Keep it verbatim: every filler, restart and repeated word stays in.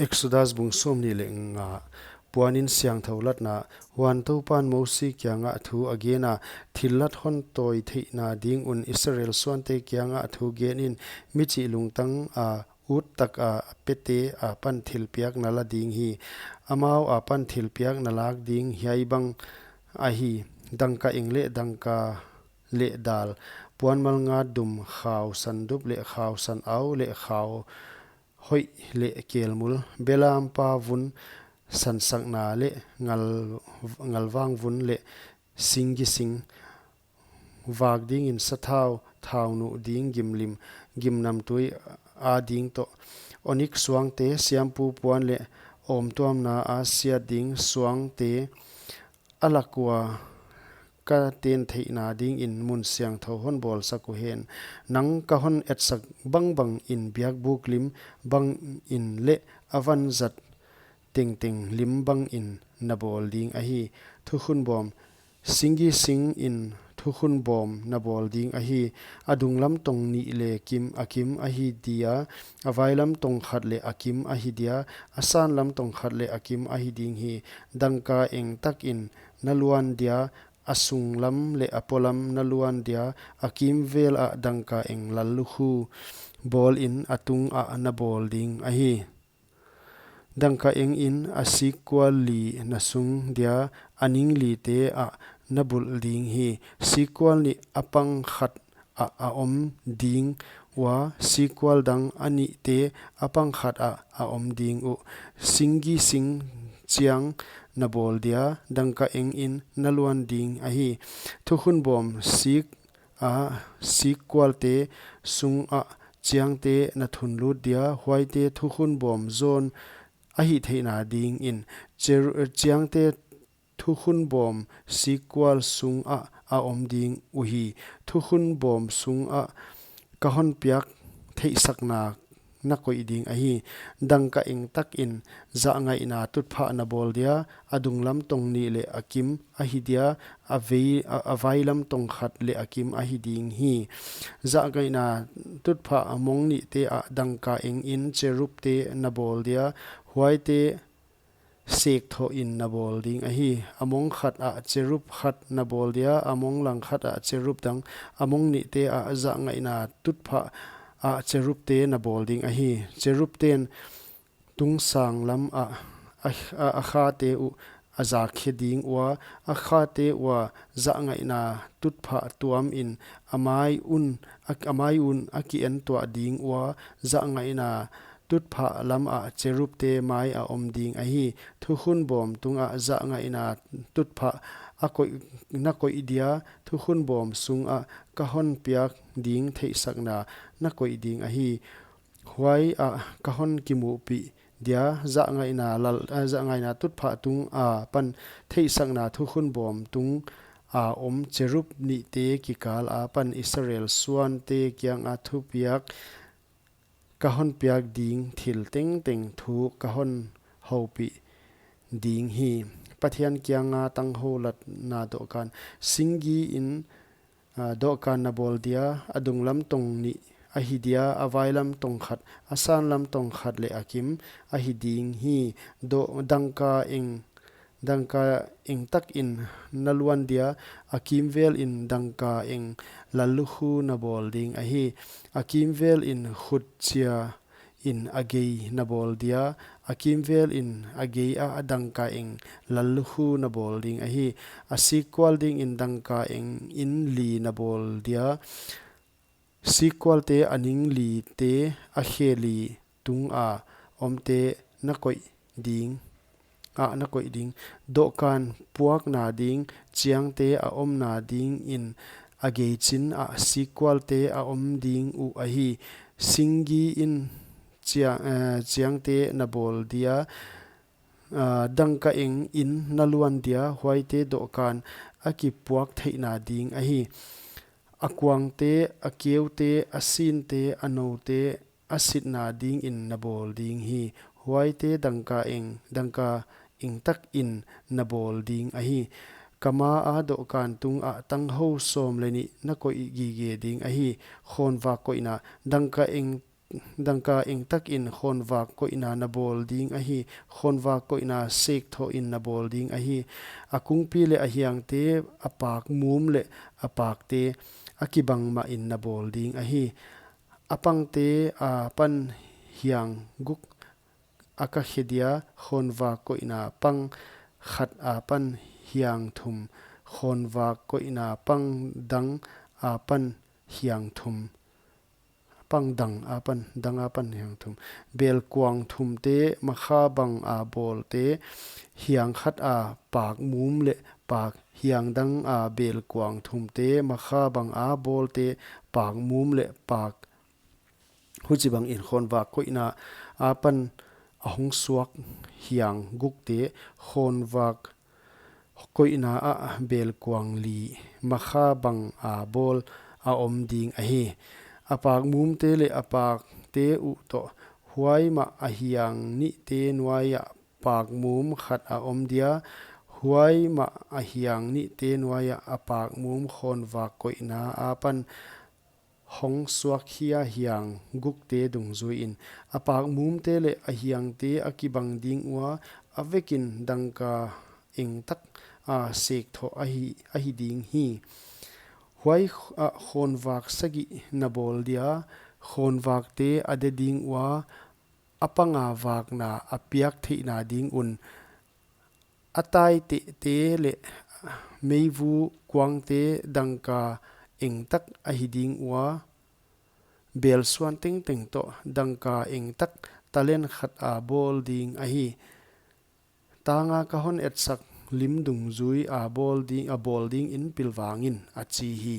Exodus bung sawmnih leh nga. Puanin siangthou latna. Huan Toupan Mosi kiangah thu a gen a, thillat hon tawi theihna ding un Israel suante kiangah thu gen in, michih lungtang a ut tak a pete apan thilpiak na la ding hi. Amau apan thilpiak na lak ding hiai bang ahi: dangka eng leh dangka leh dal, puanmal nga dum, khau sandup leh khau sanau leh khau hoih leh kelmul, belampa vun sansakna leh ngal, ngalvang vun leh singgi sing, vak dingin sathau, thaunuh ding gimlim, gimnamtui a ding toh, onik suangte, siampu puan leh omtuamna a siat ding suangte, a lak ua ka ten theihna dingin mun siangthou hon bawlsak uhen. Nang ka hon etsak bangbangin biakbuk lim bangin leh a vanzat tengteng lim bangin na bawl ding ahi. Thukhun bawm. Singgi singin thukhun bawm na bawl ding ahi. A dunglam tong nih leh kim, a kim ahi dia, a vailam tong khat leh a kim ahi dia, a sanlam tong khat leh a kim ahi ding hi. Dangka eng takin na luan dia, a sunglam leh a polam na luan dia, a kimvel ah dangka eng lallukhu bawlin a tungah na bawl ding ahi. Dangka engin a sikkual li na sung dia, a ning lite ah na bulh ding hi. Sikkual nih a pang khat ah a om ding ua, sikkual dang a nihte a pang khat ah a om ding uh. Singgi sing chiang na bawl dia, dangka engin na luan ding ahi. Thukhun bawm sik a sikkualte sungah chiangte na thunlut dia, huaite thukhun bawm zawn a hih theihna dingin, cher-, chiangte thukhun bawm sikkual sungah a om ding uhi. Thukhun bawm sungah ka hon piak theihsakna na koih ding ahi. Dangka eng takin zahngaihna tutphah na bawl dia, a dunglam tong nih leh a kim ahi dia, a vei, a, a vailam tong khat leh a kim ahi ding hi. Zahngaihna tutphah a mong nihte ah dangka engin cherubte na bawl dia, huaite sek thohin na bawl ding ahi. A mong khat ah cherub khat na bawl dia, a mong lang khat ah cherub dang, a mong nihte ah zahngaihna tutphah ah cherubte na bawl ding ahi. Cherubten tungsang lam ah a, a, a khate uh a zakkhe ding ua, a khate ua zahngaihna tutphah tuamin a mai un, a, a mai un a ki-en tuah ding ua, zahngaihna tutphah lam ah cherubte mai a om ding ahi. Thukhun bawm tungah zahngaihna tutphah a koih, na koih dia, thukhun bawm sungah ka hon piak ding theihsakna na koih ding ahi. Huai ah ka hon kimuhpih dia, zahngaihna lal, ah, zahngaihna tutphah tung apan theihsakna thukhun bawm tung a om cherub nihte kikal apan Israel suante kianga thupiak ka hon piak ding thil tengteng thu ka hon houpih ding hi. Pathian kianga tanghou latna dohkan. Singgi in, ah, dohkan na bawl dia, a dunglam tong nih ahi dia, a vailam tong khat, a sanlam tong khat leh a kim ahi ding hi. Doh, dangka eng, dangka eng takin na luan dia, a kimvelin dangka eng lallukhu na bawl ding ahi. A kimvelin khutchia in a gei na bawl dia, a kimvelin a gei ah dangka eng lallukhu na bawl ding ahi. A sikkual dingin dangka engin li na bawl dia, sikkualte a ning lite a khe li tunga omte na koih ding, ah, na koih ding. Dohkan puakna ding chiangte a omna dingin a geichin ah sikkualte a om ding uh ahi. Singgi in chia-, eh, chiangte na bawl dia, ah, dangka engin na luan dia, huaite dohkan a kipuak theihna ding ahi. A kuangte, a keute, a sinte, a noute, a sitna dingin na bawl ding hi. Huaite dangka eng, dangka eng takin na bawl ding ahi. Ka ma a dohkan tungah tanghou sawm leh nih na koih gige ding ahi. Khawnvak koihna. Dangka eng dangka engtak in khawnvak koihna na bawl ding ahi, khawnvak koihna sek thoh in na bawl ding ahi. A kungpi leh a hiangte, a pak mum leh a pakte, a kibang mah in na bawl ding ahi. A pangte apan hiang guk a ka khe dia, khawnvak koihna pang khat apan hiang thum, khawnvak koihna pang dang apan hiang thum, pang dang apan, dang apan hiang thum. Belkuang thumte, makha bang a bawlte, hiang khat a pak mum leh pak, hiang dang a belkuang thumte, makha bang a bawlte, pak mum leh pak. Huchibang in khawnvak koihna apan a hong suak hiang gukte, khawnvak koihna ah belkuang li, makha bang a bawl a om ding ahi. A pak mumte leh a pakte uh toh, huai mah a hiang nihte nuai ah pak mum khat a om dia, huai mah a hiang nihte nuai ah a pak mum khawnvak koihna apan hong suak hia hiang gukte dungzui in. A pak mumte leh a hiangte a kibang ding ua, a vekin dangka engtak a sek thoh ahi, ahi ding hi. Huai ah khawnvak sagih na bawl dia, khawnvakte a de ding ua, a panga vakna a piak theihna ding un. A taitehte leh meivu kuangte dangka engtak ahi ding ua, belsuan tengteng toh dangka engtak talent khat a bawl ding ahi. Tanga ka hon etsak lim dungzui a bawl ding, a bawl ding in pilvang in, a chi hi.